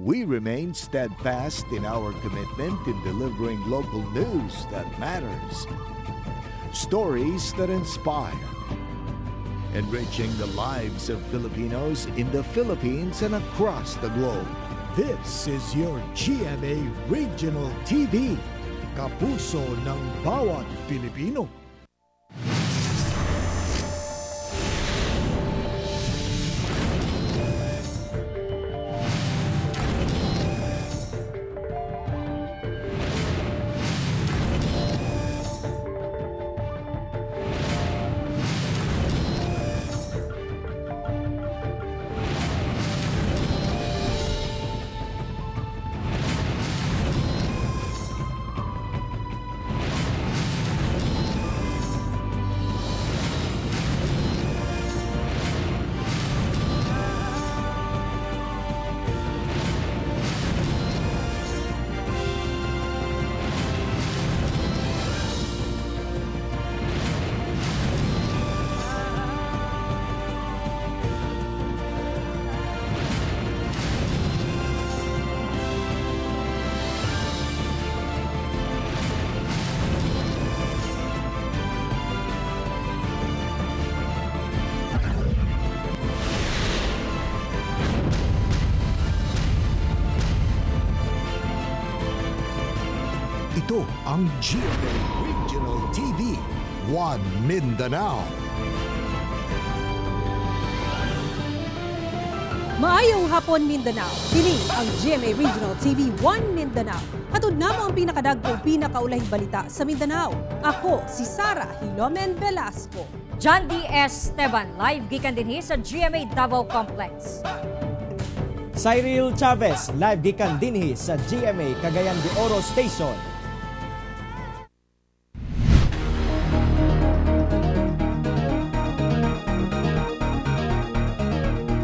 We remain steadfast in our commitment in delivering local news that matters, stories that inspire, enriching the lives of Filipinos in the Philippines and across the globe. This is your GMA Regional TV, kapuso ng bawat Pilipino. Ito ang GMA Regional TV, One Mindanao. Maayong hapon, Mindanao. Kini ang GMA Regional TV 1 Mindanao. Hatod namo ang pinakadag-o, pinakaulahing balita sa Mindanao. Ako si Sara Hilomen Velasco. John D. Esteban, live gikan dinhi sa GMA Davao Complex. Cyril Chavez, live gikan dinhi sa GMA Cagayan de Oro Station.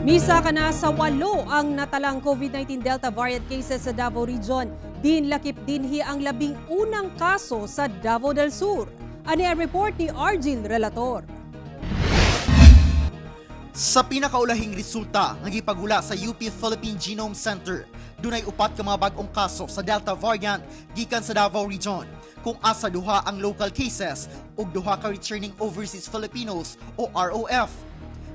Misa ka na sa 8 ang natalang COVID-19 Delta variant cases sa Davao Region. Dinlakip dinhi ang 11 kaso sa Davao del Sur. Ani ang report ni Argil Relator. Sa pinakaulahing resulta nga gipagula sa UP Philippine Genome Center, dunay 4 ka mga bag-ong kaso sa Delta variant gikan sa Davao Region, kung asa 2 ang local cases ug 2 ka returning overseas Filipinos o ROF.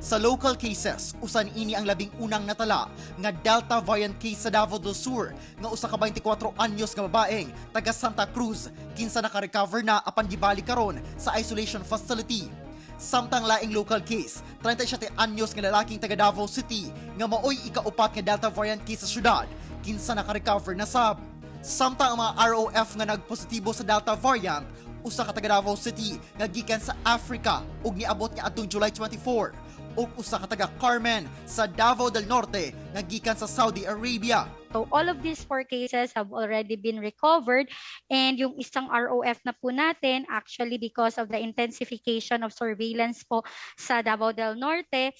Sa local cases, usan ini ang 11 natala nga Delta variant case sa Davao del Sur nga usa ka 24 anyos nga babaeng taga Santa Cruz kinsa naka-recover na apan gibalik karon sa isolation facility. Samtang laing local case, 37 anyos nga lalaking taga Davao City nga maoy 4 nga Delta variant case sa syudad, kinsa naka-recover na sab. Samtang ang mga ROF nga nagpositibo sa Delta variant, usa ka taga Davao City nga gikan sa Africa ug niabot niya adtong July 24, ug usa ka taga Carmen sa Davao del Norte nga gikan sa Saudi Arabia. So all of these 4 cases have already been recovered, and yung isang ROF na po natin, actually because of the intensification of surveillance po sa Davao del Norte,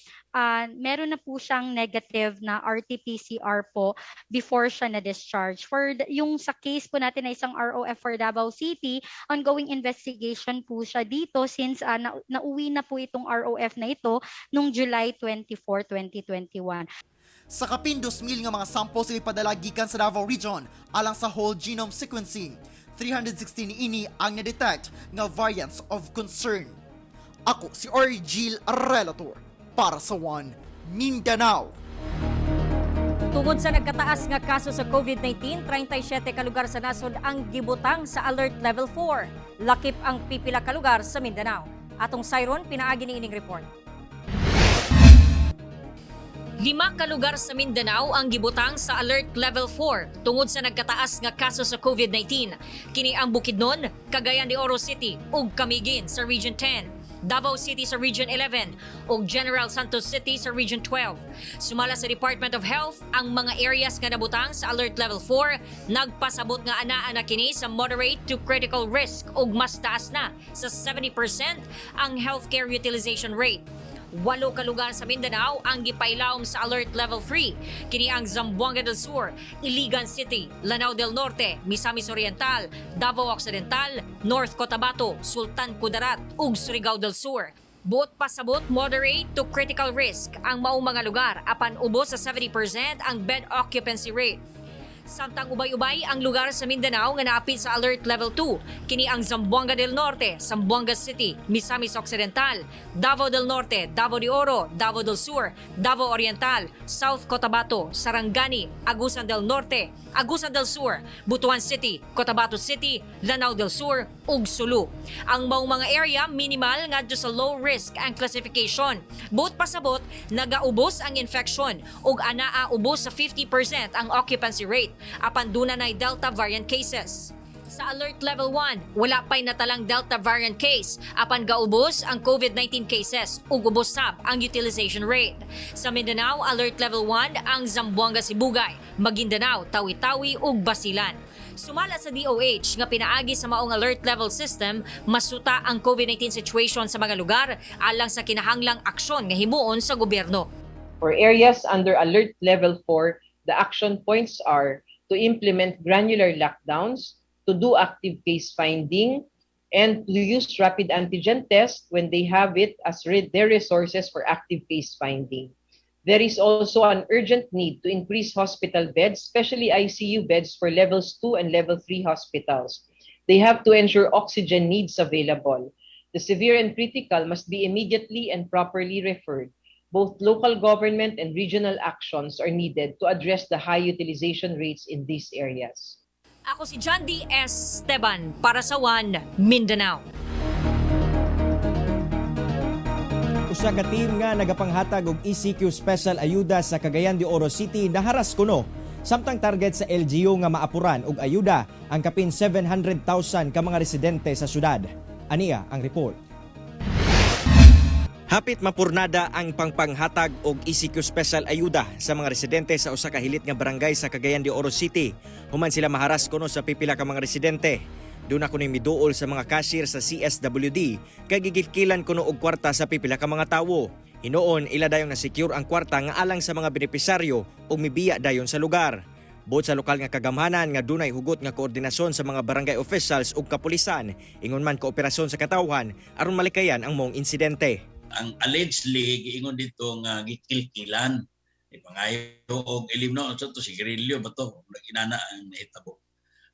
meron na po siyang negative na RT-PCR po before siya na-discharge. For yung sa case po natin na isang ROF for Davao City, ongoing investigation po siya dito since nauwi na po itong ROF na ito noong July 24, 2021. Sa kapin 2,000 nga mga samples ay ipadala gikan sa Davao Region alang sa whole genome sequencing. 316 ini ang na-detect nga variants of concern. Ako si Argil Relator para sa One Mindanao. Tungod sa nagkataas nga kaso sa COVID-19, 37 ka lugar sa nasod ang gibutang sa Alert Level 4. Lakip ang pipila ka lugar sa Mindanao. Atong Sayron, pinaagi ni ining report. 5 ka lugar sa Mindanao ang gibutang sa Alert Level 4 tungod sa nagkataas nga kaso sa COVID-19. Kini ang Bukidnon, Cagayan de Oro City ug Camiguin sa Region 10, Davao City sa Region 11 ug General Santos City sa Region 12. Sumala sa Department of Health, ang mga areas nga nabutang sa Alert Level 4 nagpasabot nga anaa na kini sa moderate to critical risk ug mas taas na sa 70% ang healthcare utilization rate. 8 ka lugar sa Mindanao ang gipailawom sa Alert Level 3. Kini ang Zamboanga del Sur, Iligan City, Lanao del Norte, Misamis Oriental, Davao Occidental, North Cotabato, Sultan Kudarat ug Surigao del Sur. Buot pasabot, moderate to critical risk ang maong mga lugar apan ubos sa 70% ang bed occupancy rate. Samtang ubay-ubay ang lugar sa Mindanao nga naapil sa Alert Level 2. Kini ang Zamboanga del Norte, Zamboanga City, Misamis Occidental, Davao del Norte, Davao de Oro, Davao del Sur, Davao Oriental, South Cotabato, Sarangani, Agusan del Norte, Agusan del Sur, Butuan City, Cotabato City, Lanao del Sur ug Sulu. Ang maong mga area minimal ngadto sa low risk ang classification. Buot pasabot, nagaubos ang infection ug anaa ubos sa 50% ang occupancy rate apan duna nay Delta variant cases. Sa Alert Level 1, wala pa'y natalang Delta variant case apan gaubos ang COVID-19 cases ug ubos sab ang utilization rate. Sa Mindanao, Alert Level 1 ang Zamboanga Sibugay, Maguindanao, Tawi-Tawi ug Basilan. Sumala sa DOH nga pinaagi sa maong alert level system, masuta ang COVID-19 situation sa mga lugar alang sa kinahanglang aksyon nga himuon sa gobyerno. For areas under alert level 4, the action points are to implement granular lockdowns, to do active case finding, and to use rapid antigen test when they have it as their resources for active case finding. There is also an urgent need to increase hospital beds, especially ICU beds for levels 2 and level 3 hospitals. They have to ensure oxygen needs available. The severe and critical must be immediately and properly referred. Both local government and regional actions are needed to address the high utilization rates in these areas. Ako si John D. S. Esteban para sa One Mindanao. Usa ka team nga nagapanghatag og ECQ special ayuda sa Cagayan de Oro City naharas kuno. Samtang target sa LGU nga maapuran og ayuda ang kapin 700,000 ka mga residente sa syudad. Ania ang report. Hapit mapurnada ang pangpanghatag og ECQ special ayuda sa mga residente sa usa ka hilit nga barangay sa Cagayan de Oro City. Human sila maharas kuno sa pipila ka mga residente. Duna kuno miduol sa mga cashier sa CSWD kay gigilkilan kuno og kwarta sa pipila ka mga tawo. Hinuon ila dayong na-secure ang kwarta nga alang sa mga benepisaryo ug mibiya dayon sa lugar. Buot sa lokal nga kagamhanan nga dunay hugot nga koordinasyon sa mga barangay officials ug kapulisan, ingon man kooperasyon sa katawhan aron malikayan ang maong insidente. Ang allegedly giingon dito nga gikilkilan, ipangayo og ilimno sa to, sigarilyo ba to, inana ang nahitabo.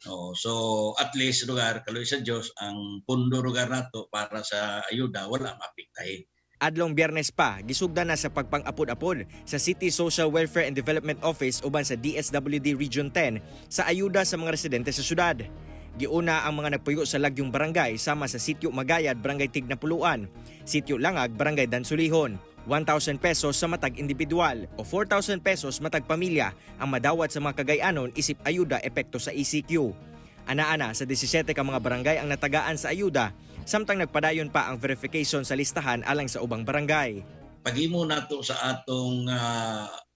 Oh, so at least lugar, kaluoy sa Dios, ang pundo lugar nato para sa ayuda wala maapektahin. Adlong Biyernes pa, gisugdan na sa pagpang-apod-apod sa City Social Welfare and Development Office uban sa DSWD Region 10 sa ayuda sa mga residente sa syudad. Giuna ang mga nagpuyo sa lagyong barangay sama sa Sitio Magayad, Barangay Tignapoloan, Sitio Langag, Barangay Dansolihon. 1,000 pesos sa matag individual o 4,000 pesos matag pamilya ang madawat sa mga Cagayanon isip ayuda epekto sa ECQ. Ana-ana sa 17 ka mga barangay ang natagaan sa ayuda, samtang nagpadayon pa ang verification sa listahan alang sa ubang barangay. Paghimo nato sa atong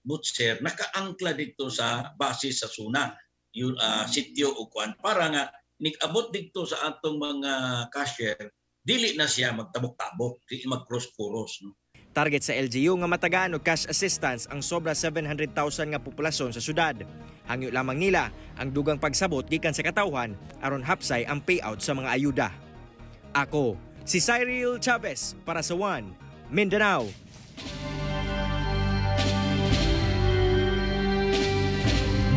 butcher, nakaangkla dito sa base sa suna, yung sitio o kuan, para nga nigabot dito sa atong mga cashier, dili na siya magtabok-tabok, di mag-cross-cross, no? Target sa LGU nga matagaan og cash assistance ang sobra 700,000 nga populasyon sa syudad. Hangyo lamang nila ang dugang pagsabot gikan sa katawhan aron hapsay ang payout sa mga ayuda. Ako, si Cyril Chavez para sa One Mindanao.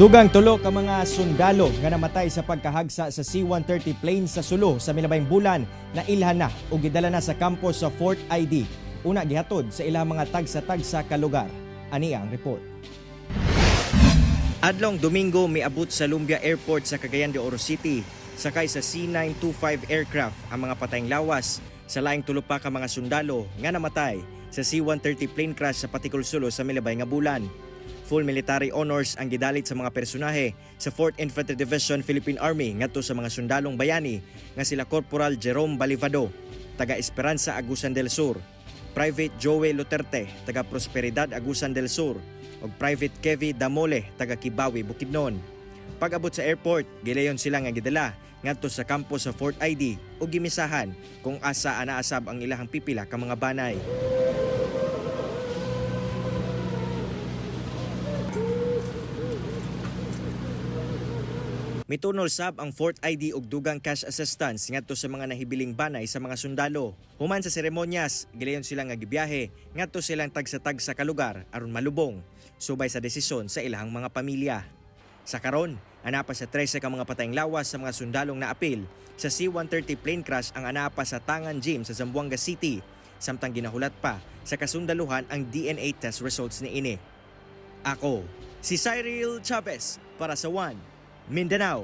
Dugang tulo ka mga sundalo nga namatay sa pagkahagsa sa C-130 plane sa Sulu sa milabayng bulan na ilhan na o gidala na sa kampo sa Fort ID. Una gihatod sa ilang mga tagsa-tagsa ka lugar. Ani ang report. Adlong Domingo, miabot sa Lumbia Airport sa Cagayan de Oro City sakay sa C-925 aircraft ang mga patayng lawas sa laing tulo pa ka mga sundalo nga namatay sa C-130 plane crash sa Patikul, Sulu sa milabay nga bulan. Full military honors ang gidalit sa mga personahe sa 4th Infantry Division Philippine Army ngadto sa mga sundalong bayani nga sila Corporal Jerome Balivado, taga Esperanza, Agusan del Sur, Private Joey Luterte, taga Prosperidad, Agusan del Sur, ug Private Kevin Damole, taga Kibawi, Bukidnon. Pag-abot sa airport, gilayon sila nga gidala ngadto sa kampo sa Fort ID ug gimisahan kung asa anaasab ang ilahang pipila ka mga banay. Mitunol sab ang 4th ID og dugang cash assistance ngadto sa mga nahibiling banay sa mga sundalo. Human sa seremonyas, gilayon sila nga gibiyahe ngadto silang tagsa-tagsa ka lugar aron malubong subay sa desisyon sa ilahang mga pamilya. Sa karon, anapa sa 13 ka mga patayng lawas sa mga sundalong naapil sa C-130 plane crash ang anapa sa Tangan Gym sa Zamboanga City, samtang ginahulat pa sa kasundaluhan ang DNA test results niini. Ako, si Cyril Chavez para sa One Mindanao.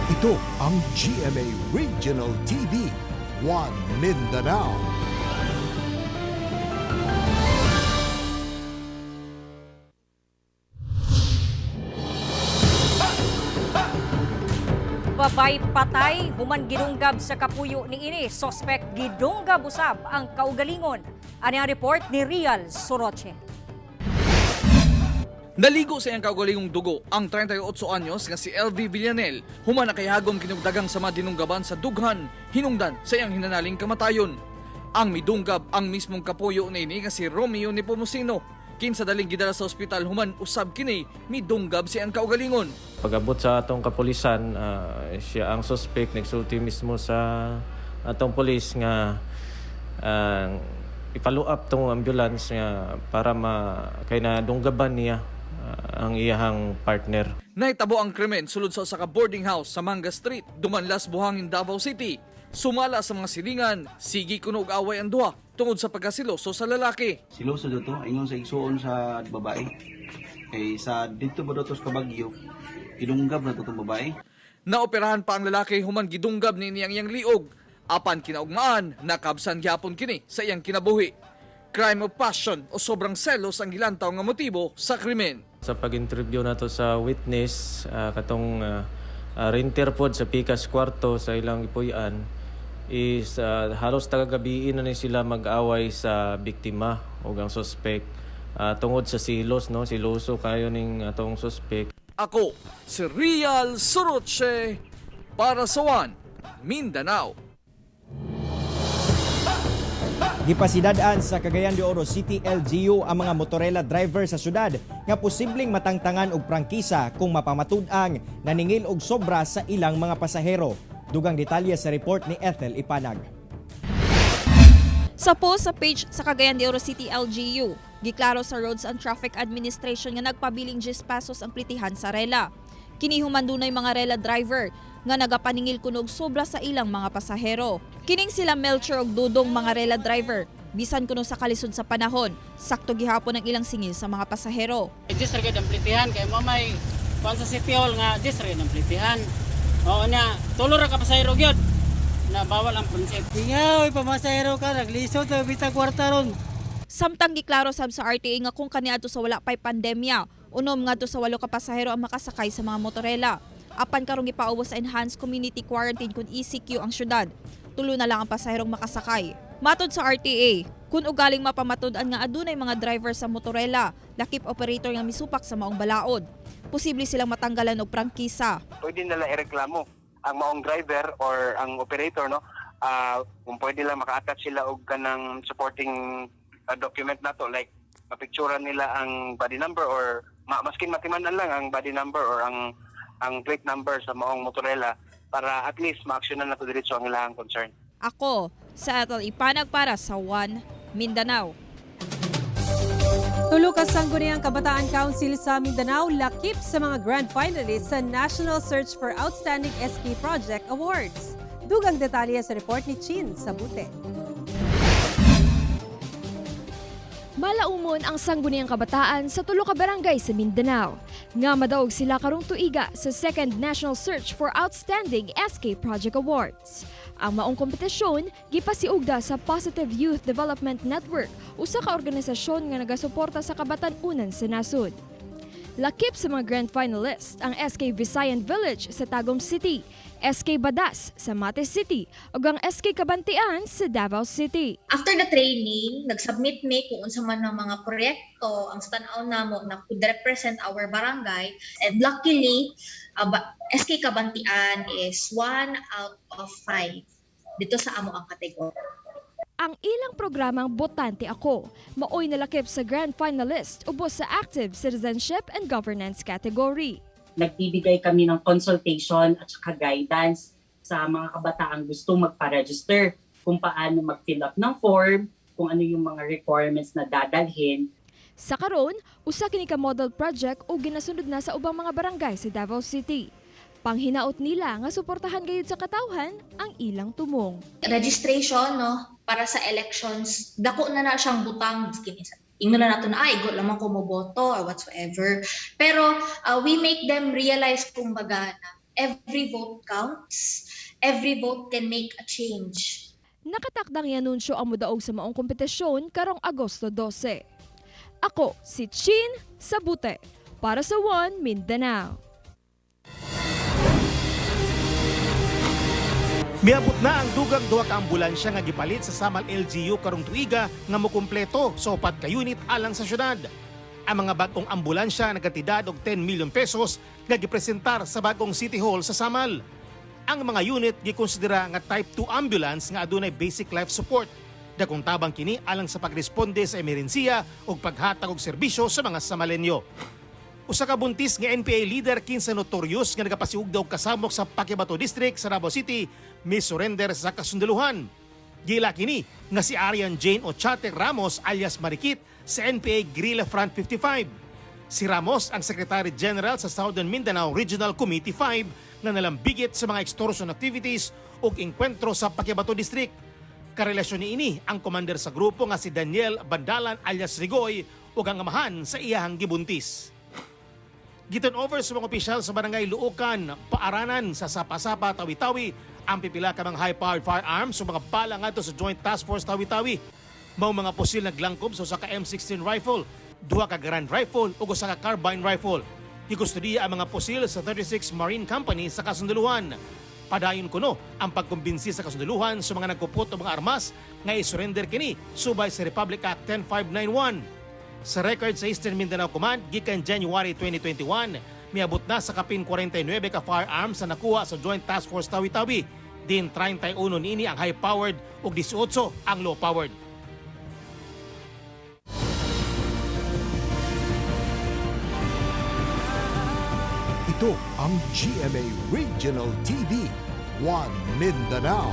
Ito ang GMA Regional TV, One Mindanao. Babay patay, human gidunggab sa kapuyo ni ini, sospek gidunggab usab ang kaugalingon. Ani ang report ni Rial Soroche. Naligo sa iyang kaugalingong dugo ang 38 anyos nga si LV Villanel, human nakayagom kinugdagang sama dinunggaban sa dughan, hinungdan sa iyang hinanaling kamatayon. Ang midunggab ang mismong kapuyo niini nga si Romeo Nepomuceno. Kinsa daling gidala sa ospital human usab kini midunggab sa iyang kaugalingon. Pag-abot sa atong kapulisan, siya ang suspect, nagsulti mismo sa atong pulis nga i-follow up tong ambulance nga para ma kay nadunggaban niya ang iyahang partner. Nahitabo ang krimen sulod sa usa ka boarding house sa Manga Street, Dumanlas, Buhangin, Davao City. Sumala sa mga silingan, sige kuno og away ang duha tungod sa pagkasiloso sa lalaki. Siloso daw to, ingon sa igsuon sa babae. Kay sa dito ba daw to sa Kabagyo, idunggab na to tong babae. Naoperahan pa ang lalaki human gidunggab ni niyang iyang liog. Apan kinaugmaan, nakabsan gyapon kini sa iyang kinabuhi. Crime of passion o sobrang selos ang gilantaw nga motibo sa krimen. Sa pag-interview nato sa witness, katong renter pod sa Pikas kwarto sa ilang gipuy-an is halos tagagabiin na ni sila mag-away sa biktima o ang suspect tungod sa silos, no, siloso kayo ning atong suspect. Ako, si Rial Soroche, para sa One, Mindanao. Gipasidad-an sa Cagayan de Oro City LGU ang mga motorela driver sa syudad nga posibleng matangtangan og prangkisa kung mapamatud-ang naningil og sobra sa ilang mga pasahero. Dugang detalye sa report ni Ethel Ipanag. Sa post sa page sa Cagayan de Oro City LGU, giklaro sa Roads and Traffic Administration nga nagpabiling 10 pesos ang plitihan sa rela. Kini human dunay mga rela driver nga nagapaningil kuno og sobra sa ilang mga pasahero. Kining sila Melcher og Dudong, mga rela driver, bisan kuno sa kalisod sa panahon, sakto gihapon ang ilang singil sa mga pasahero. 10 ra gyud ang plitihan kay mo may kuan sa City Hall nga 10 ra gyud ang plitihan. Oo na, tulo ra ka pasahero gyud na bawal ang prinsip. Ingaw, pamasahero ka, naglisod, bitag kwarta ron. Samtang giklaro sab sa RTA nga kung kaniadto sa wala pay pandemya, unom ngadto sa 8 ka pasahero ang makasakay sa mga motorela. Apan karong gipaubos sa Enhanced Community Quarantine kun ECQ ang syudad, 3 na lang ang pasaherong makasakay. Matod sa RTA, kung ugaling mapamatud-an nga adunay mga driver sa motorela, lakip operator nga misupak sa maong balaod, posible silang matanggalan og prangkisa. Pwede nila ireklamo ang maong driver or ang operator, no, kung pwede lang maka-attach sila og kanang supporting document nato, like mapicturan nila ang body number or maskin matiman-an lang ang body number or ang plate number sa maong motorela para at least ma-actionan nato diretso ang ilahang concern. Ako, sa Ethel Ipanag para sa One Mindanao. Tulo ka Sangguniang Kabataan Council sa Mindanao lakip sa mga grand finalists sa National Search for Outstanding SK Project Awards. Dugang detalye sa report ni Chin Sabute. Malaumon ang Sangguniang Kabataan sa tulo ka barangay sa Mindanao. Nga madaog sila karong tuiga sa Second National Search for Outstanding SK Project Awards. Ang maong kompetisyon gipasiugda sa Positive Youth Development Network, usa ka organisasyon nga nagasuporta sa kabatan-unan sa nasod. Lakip sa mga grand finalists ang SK Visayan Village sa Tagum City, SK Badas sa Mate City ug ang SK Kabantian sa Davao City. After the training, nag-submit mi kung unsa man ang mga proyekto ang sa tan-aw namo na could represent our barangay, and luckily SK Kabantian is 1 out of 5 dito sa amo ang kategory. Ang ilang programang Botante Ako, maoy nalakip sa Grand Finalist ubos sa Active Citizenship and Governance category. Nagbibigay kami ng consultation at saka guidance sa mga kabataang gusto magpa-register, kung paano mag-fill up ng form, kung ano yung mga requirements na dadalhin. Sa karon, usa kini ka model project ug ginasunod na sa ubang mga barangay sa Davao City. Panghinaot nila nga suportahan gayud sa katawhan ang ilang tumong. Registration, no, para sa elections, dako na na siyang butang kini. Ingnon na nato na, "Ay, igo lamang ko moboto," or whatsoever. Pero we make them realize, kumbaga, na every vote counts, every vote can make a change. Nakatakdang ianunsyo ang modaog sa maong kompetisyon karong Agosto 12. Ako si Chin Sabute para sa One Mindanao. Miabot na ang dugang duha ka ambulansya nga gipalit sa Samal LGU karong tuiga nga mokumpleto sa upat ka unit alang sa syudad. Ang mga bag-ong ambulansya nagkantidad og 10 million pesos nga gipresentar sa bagong City Hall sa Samal. Ang mga unit gikonsidera nga type 2 ambulance nga adunay basic life support. Dakong tabang kini alang sa pagresponde sa emerhensiya ug paghatag og serbisyo sa mga Samalenyo. Usa ka buntis nga NPA leader kinsa notorious nga nagapasiugdaw og kasamok sa Paquibato District sa Davao City mi-surrender sa kasundaluhan. Giila kini nga si Arian Jane Ochate Ramos alias Marikit sa NPA Guerrilla Front 55. Si Ramos ang Secretary General sa Southern Mindanao Regional Committee 5 nga nalambigit sa mga extortion activities ug engkwentro sa Paquibato District. Karelasyon niini ang commander sa grupo nga si Daniel Bandalan alias Rigoy ug ang amahan sa iyahang gibuntis. Giturn over sa mga opisyal sa barangay Luokan, Paaranan sa Sapa-Sapa, Tawi-Tawi ang pipila ka mga high-powered firearms o mga bala ngadto sa Joint Task Force Tawi-Tawi. Mao mga pusil naglangkob sa usa ka M16 rifle, duha ka Garand rifle ug usa ka carbine rifle. Gikustudiya ang mga pusil sa 36 Marine Company sa kasundaluhan. Padayon kuno ang pagkumbinsi sa kasundaluhan sa mga nagkupot og mga armas nga i-surrender kini subay sa Republic Act 10591. Sa record sa Eastern Mindanao Command, gikan January 2021, miabot na sa kapin 49 ka firearms na nakuha sa Joint Task Force Tawi-Tawi. Din 31 niini ang high-powered ug 18 ang low-powered. Ito ang GMA Regional TV, One Mindanao.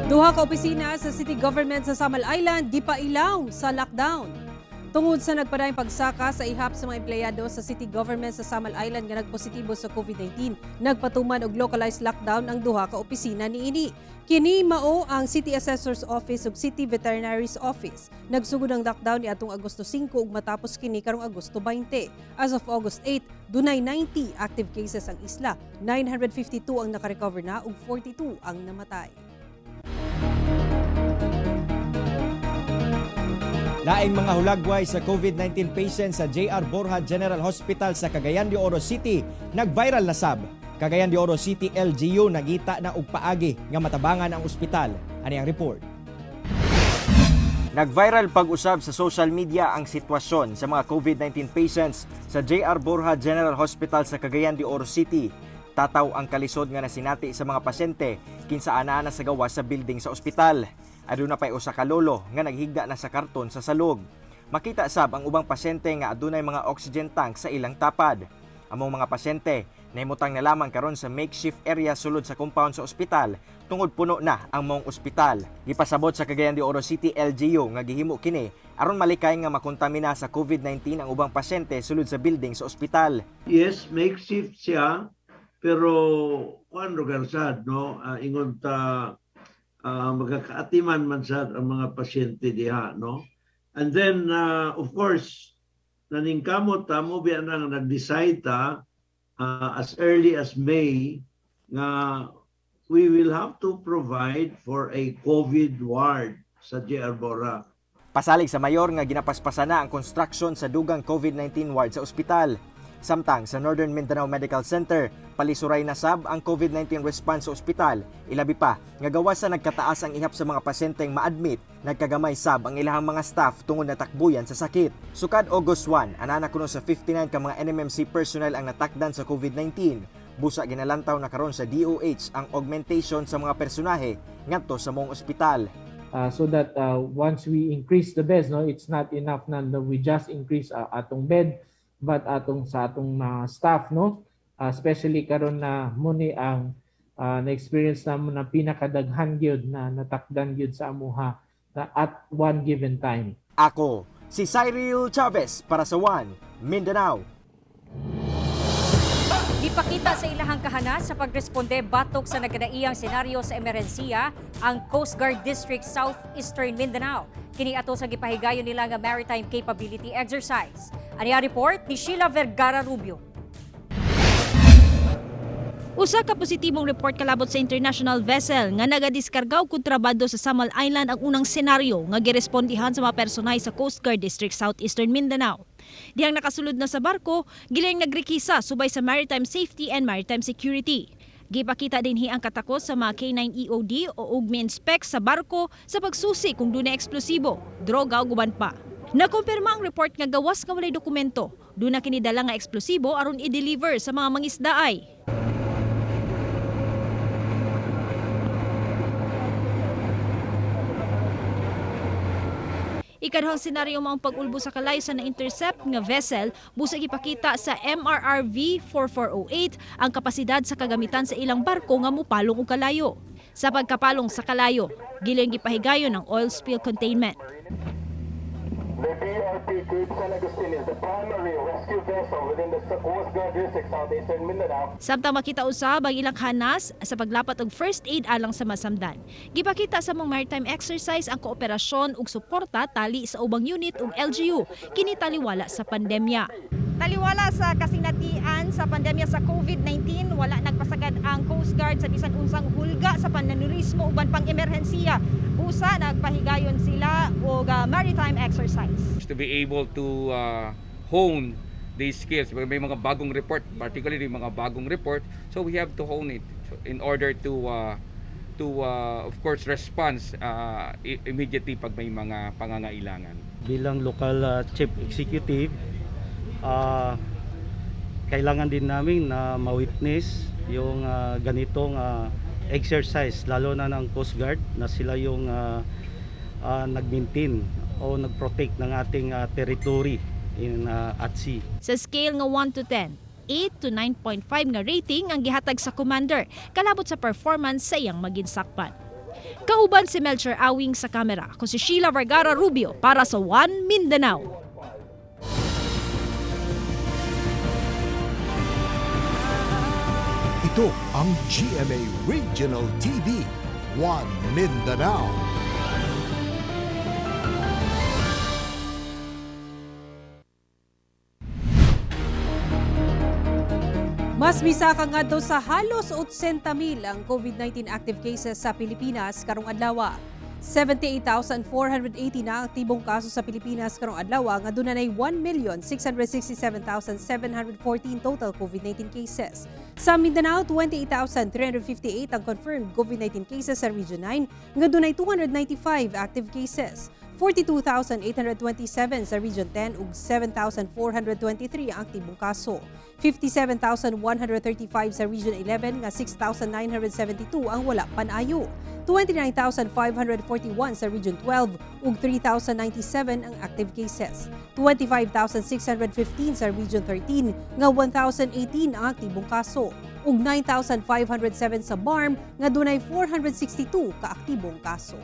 Duha ka opisina sa city government sa Samal Island gipailaw sa lockdown. Tungod sa nagpadayong pagsaka sa ihap sa mga empleyado sa city government sa Samal Island nga nagpositibo sa COVID-19, nagpatuman og localized lockdown ang duha ka opisina niini. Kini mao ang City Assessor's Office ug City Veterinary's Office. Nagsugod ang lockdown niadtong Agosto 5 ug matapos kini karong Agosto 20. As of August 8, dunay 90 active cases ang isla, 952 ang nakarecover na ug 42 ang namatay. Laing mga hulagway sa COVID-19 patients sa JR Borja General Hospital sa Cagayan de Oro City nag-viral na sab. Cagayan de Oro City LGU nagita na og paagi nga matabangan ang ospital. Ani ang report. Nag-viral pag-usab sa social media ang sitwasyon sa mga COVID-19 patients sa JR Borja General Hospital sa Cagayan de Oro City. Tataw ang kalisod nga nasinati sa mga pasyente kinsa anaa na sa gawas sa building sa ospital. Aduna pay usa ka lolo nga naghigda na sa karton sa salog. Makita sab ang ubang pasyente nga adunay mga oxygen tank sa ilang tapad. Among mga pasyente nahimutang na lamang karon sa makeshift area sulod sa compound sa ospital tungod puno na ang maong ospital. Gipasabot sa Cagayan de Oro City LGU nga gihimo kini aron malikay nga makontamina sa COVID-19 ang ubang pasyente sulod sa building sa ospital. Yes, makeshift siya, pero kuan lugar sad, no, ingon ta magkakaatiman man sad ang mga pasyente diha, no. And then of course naningkamot ta mo biya nang nag-decide ta as early as May nga we will have to provide for a COVID ward sa JR Borja. Pasalig sa mayor nga ginapaspasan na ang construction sa dugang COVID-19 ward sa ospital. Samtang sa Northern Mindanao Medical Center, Palisuray na sab ang COVID-19 response sa ospital, ilabi pa nga gawas sa nagkataas ang ihap sa mga pasyenteng ma-admit, nagkagamay sab ang ilahang mga staff tungod natakbuyan sa sakit. Sukad August 1, anana kuno sa 59 ka mga NMMC personnel ang natakdan sa COVID-19. Busa ginalantaw na karon sa DOH ang augmentation sa mga personahe ngadto sa maong ospital. So that once we increase the beds, no, it's not enough na we just increase atong bed, but atong sa atong mga staff, no, especially karon na muni ang na-experience namo na pinakadaghan gyud na natakdan gyud sa amuha na at one given time. Ako, si Cyril Chavez para sa One Mindanao. Gipakita sa ilahang kahanas sa pagresponde batok sa nagkadaiyang senaryo sa emerhensiya ang Coast Guard District South Eastern Mindanao. Kini ato sa gipahigayon nila nga Maritime Capability Exercise. Ani ang report ni Sheila Vergara Rubio. Usa ka positibong report kalabot sa international vessel nga nagadiskarga og kontrabando sa Samal Island ang unang senaryo nga girespondihan sa mga personay sa Coast Guard District Southeastern Mindanao. Dihang nakasulod na sa barko, gilayang nagrekisa subay sa maritime safety and maritime security. Gipakita dinhi ang katakos sa mga K9 EOD o ug inspect sa barko sa pagsusi kung dunay eksplosibo, droga o uban pa. Nakumpirma ang report nga gawas nga walay dokumento. Duna kini dala nga eksplosibo aron i-deliver sa mga mangisdaay. Ikaduhang senaryo mao ang pag-ulbo sa kalayo sa na-intercept nga vessel, busa gipakita sa MRRV 4408 ang kapasidad sa kagamitan sa ilang barko nga mupalong og kalayo. Sa pagkapalong sa kalayo, giling gipahigayon ang oil spill containment. The BRP Cape San Agustin is the primary rescue vessel within the Coast Guard District Southeastern Mindanao. Samtang makita usab ang ilang hanas sa paglapat og first aid alang sa masamdan. Gipakita sa maong maritime exercise ang kooperasyon ug suporta tali sa ubang unit ug LGU kini taliwala sa pandemya. Taliwala sa kasinatian sa pandemya sa COVID-19, wala nagpasagad ang Coast Guard sa bisan unsang hulga sa pananurismo uban pang emerhensiya. Busa nagpahigayon sila og maritime exercise. To be able to hone these skills. May mga bagong report, particularly mga bagong report, so we have to hone it in order to of course response immediately pag may mga pangangailangan. Bilang local chief executive, kailangan din namin na ma-witness yung ganitong exercise, lalo na ng Coast Guard na sila yung nag-maintain o nag-protect ng ating territory in at sea. Sa scale nga 1 to 10, 8 to 9.5 nga rating ang gihatag sa commander kalabot sa performance sa iyang maginsakpan. Kauban si Melcher Awing sa kamera, ako si Sheila Vergara Rubio para sa One Mindanao. Ito ang GMA Regional TV, One Mindanao. Mas misaka ngadto sa halos 80 mil ang COVID-19 active cases sa Pilipinas karong adlaw. 78,480 na ang aktibong kaso sa Pilipinas karong adlaw nga dunay 1,667,714 total COVID-19 cases. Sa Mindanao, 28,358 ang confirmed COVID-19 cases sa Region 9 nga dunay 295 active cases. 42,827 sa Region 10 ug 7,423 ang aktibong kaso. 57,135 sa Region 11 nga 6,972 ang wala panayo. 29,541 sa Region 12 ug 3,097 ang active cases. 25,615 sa Region 13 nga 1,018 ang aktibong kaso ug 9,507 sa BARMM nga dunay 462 ka aktibong kaso.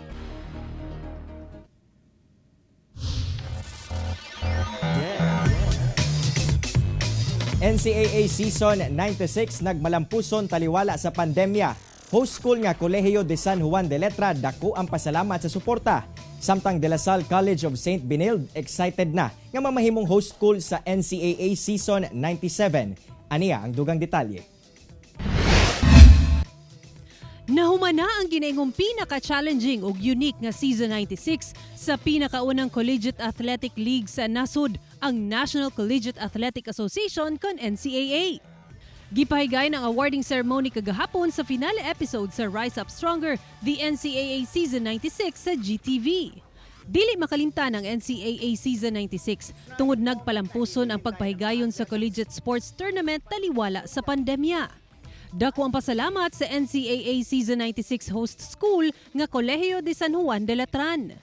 NCAA Season 96 nagmalampuson taliwala sa pandemya. Host school nga Colegio de San Juan de Letras dako ang pasalamat sa suporta. Samtang De La Salle College of St. Benilde excited na nga mamahimong host school sa NCAA Season 97. Aniya ang dugang detalye. Nahumana ang ginaingong pinaka-challenging ug unique nga Season 96 sa pinakaunang Collegiate Athletic League sa nasod, ang National Collegiate Athletic Association kon NCAA. Gipahigay ang awarding ceremony kagahapon sa finale episode sa Rise Up Stronger, the NCAA Season 96 sa GTV. Dili makalimtan ang NCAA Season 96 tungod nagpalampuson ang pagpahigayon sa collegiate sports tournament taliwala sa pandemya. Dako ang pasalamat sa NCAA Season 96 host school nga Colegio de San Juan de Letran.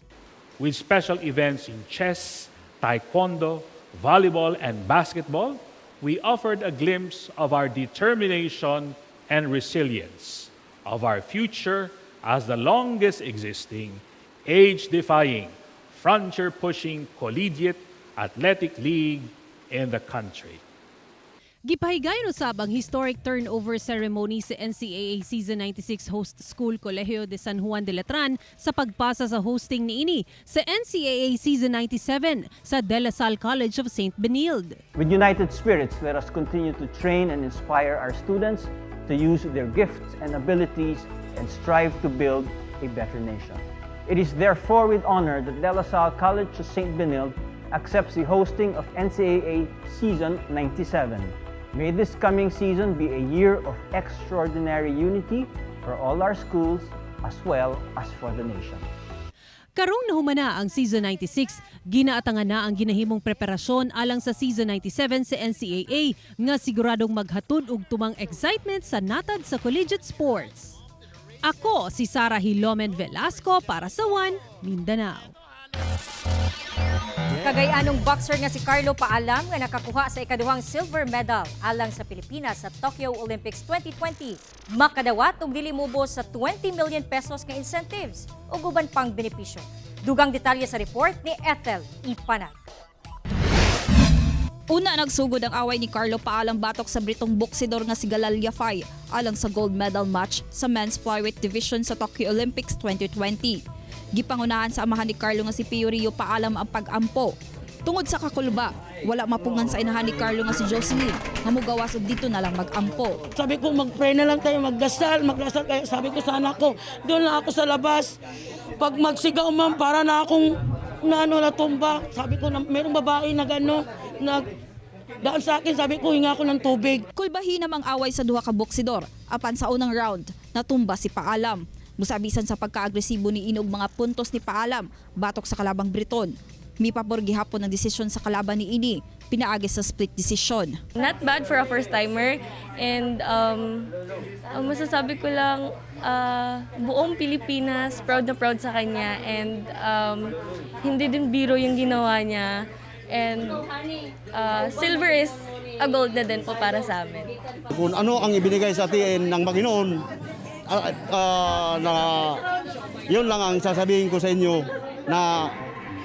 With special events in chess, taekwondo, volleyball, and basketball, we offered a glimpse of our determination and resilience, of our future as the longest existing, age-defying, frontier-pushing collegiate athletic league in the country. Gipahigayon usab ang historic turnover ceremony sa NCAA Season 96 host school Colegio de San Juan de Letran sa pagpasa sa hosting niini sa NCAA Season 97 sa De La Salle College of St. Benilde. With united spirits, let us continue to train and inspire our students to use their gifts and abilities and strive to build a better nation. It is therefore with honor that De La Salle College of St. Benilde accepts the hosting of NCAA Season 97. May this coming season be a year of extraordinary unity for all our schools as well as for the nation. Karong nahumana ang Season 96, ginaatangan na ang ginahimong preparasyon alang sa Season 97 sa NCAA nga siguradong maghatod og tumang excitement sa natad sa collegiate sports. Ako si Sara Hilomen Velasco para sa One Mindanao. Kagayanong boxer nga si Carlo Paalam nga nakakuha sa ikaduhang silver medal alang sa Pilipinas sa Tokyo Olympics 2020. Makadawat og dili mubos sa 20 million pesos nga incentives ug uban pang benepisyo. Dugang detalye sa report ni Ethel Ipanag. Una, nagsugod ang away ni Carlo Paalam batok sa Britong boksidor nga si Galal Yafai alang sa gold medal match sa men's flyweight division sa Tokyo Olympics 2020. Gipangunahan sa amahan ni Carlo nga si Pio Rio Paalam ang pag-ampo. Tungod sa kakulba, wala mapungan sa inahan ni Carlo nga si Jocelyn nga mugawas og dito na lang mag-ampo. Sabi ko, mag-pray na lang kayo, magdasal, magdasal kayo. Sabi ko sa anak ko, doon lang ako sa labas. Pag magsigaw, ma'am, para na akong na ano, natumba. Sabi ko, na, merong babae na gano, nag daan sa akin, sabi ko, hinga ko ng tubig. Kulbahi namang away sa duha ka boksidor apan sa unang round natumba si Paalam. Musabisan sa pagka-agresibo ni inog mga puntos ni Paalam batok sa kalabang Briton. Mipabor gihapon ang desisyon sa kalaban ni ini, pinaagi sa split decision. Not bad for a first timer, and ang masasabi ko lang, buong Pilipinas proud na proud sa kanya, and hindi din biro yung ginawa niya, and silver is a gold na din po para sa amin. Kung ano ang ibinigay sa atin ng Panginoon, na yun lang ang sasabihin ko sa inyo na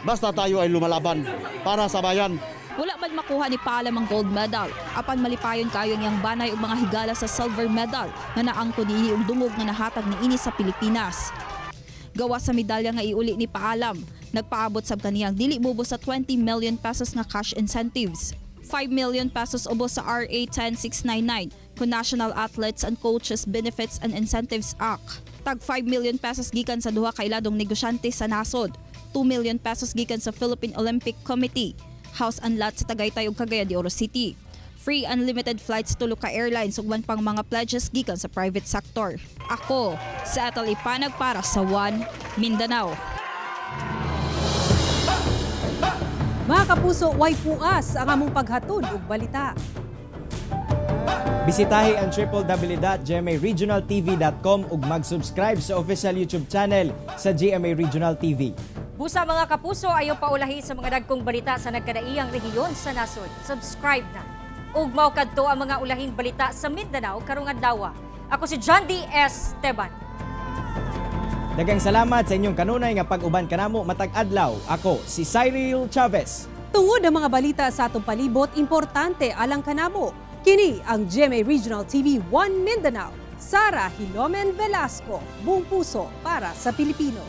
basta tayo ay lumalaban para sa bayan. Wala man makuha ni Paalam ang gold medal. Apan malipayon kayo niyang banay og mga higala sa silver medal nga naangko niini og dungog nga nahatag niini sa Pilipinas. Gawa sa medalya nga iuli ni Paalam, nagpaabot sab kaniyang dili mubos sa 20 million pesos nga cash incentives. 5 million pesos ubos sa RA 10699 kun National Athletes and Coaches Benefits and Incentives Act. Tag 5 million pesos gikan sa duha ka iladong negosyante sa nasod. 2 million pesos gikan sa Philippine Olympic Committee. House and lot sa Tagaytay ug Cagayan de Oro City. Free unlimited flights tulo ka airlines ug uban pang mga pledges gikan sa private sector. Ako, sa Ethel Ipanag para sa One Mindanao. Mga kapuso, way puas ang among paghatod og balita. Bisitahi ang www.gmaregionaltv.com ug mag-subscribe sa official YouTube channel sa GMA Regional TV. Busa, mga kapuso, ayaw paulahi sa mga dagkong balita sa nagkadaiyang rehiyon sa nasod. Subscribe na. Ug mao kadto ang mga ulahing balita sa Mindanao karong adlaw. Ako si John D. S. Teban. Daghang salamat sa inyong kanunay nga pag-uban kanamo matag adlaw. Ako si Cyril Chavez. Tungod ang mga balita sa atong palibot, importante alang kanamo. Kini ang GMA Regional TV 1 Mindanao. Sara Hilomen Velasco, buong puso para sa Pilipino.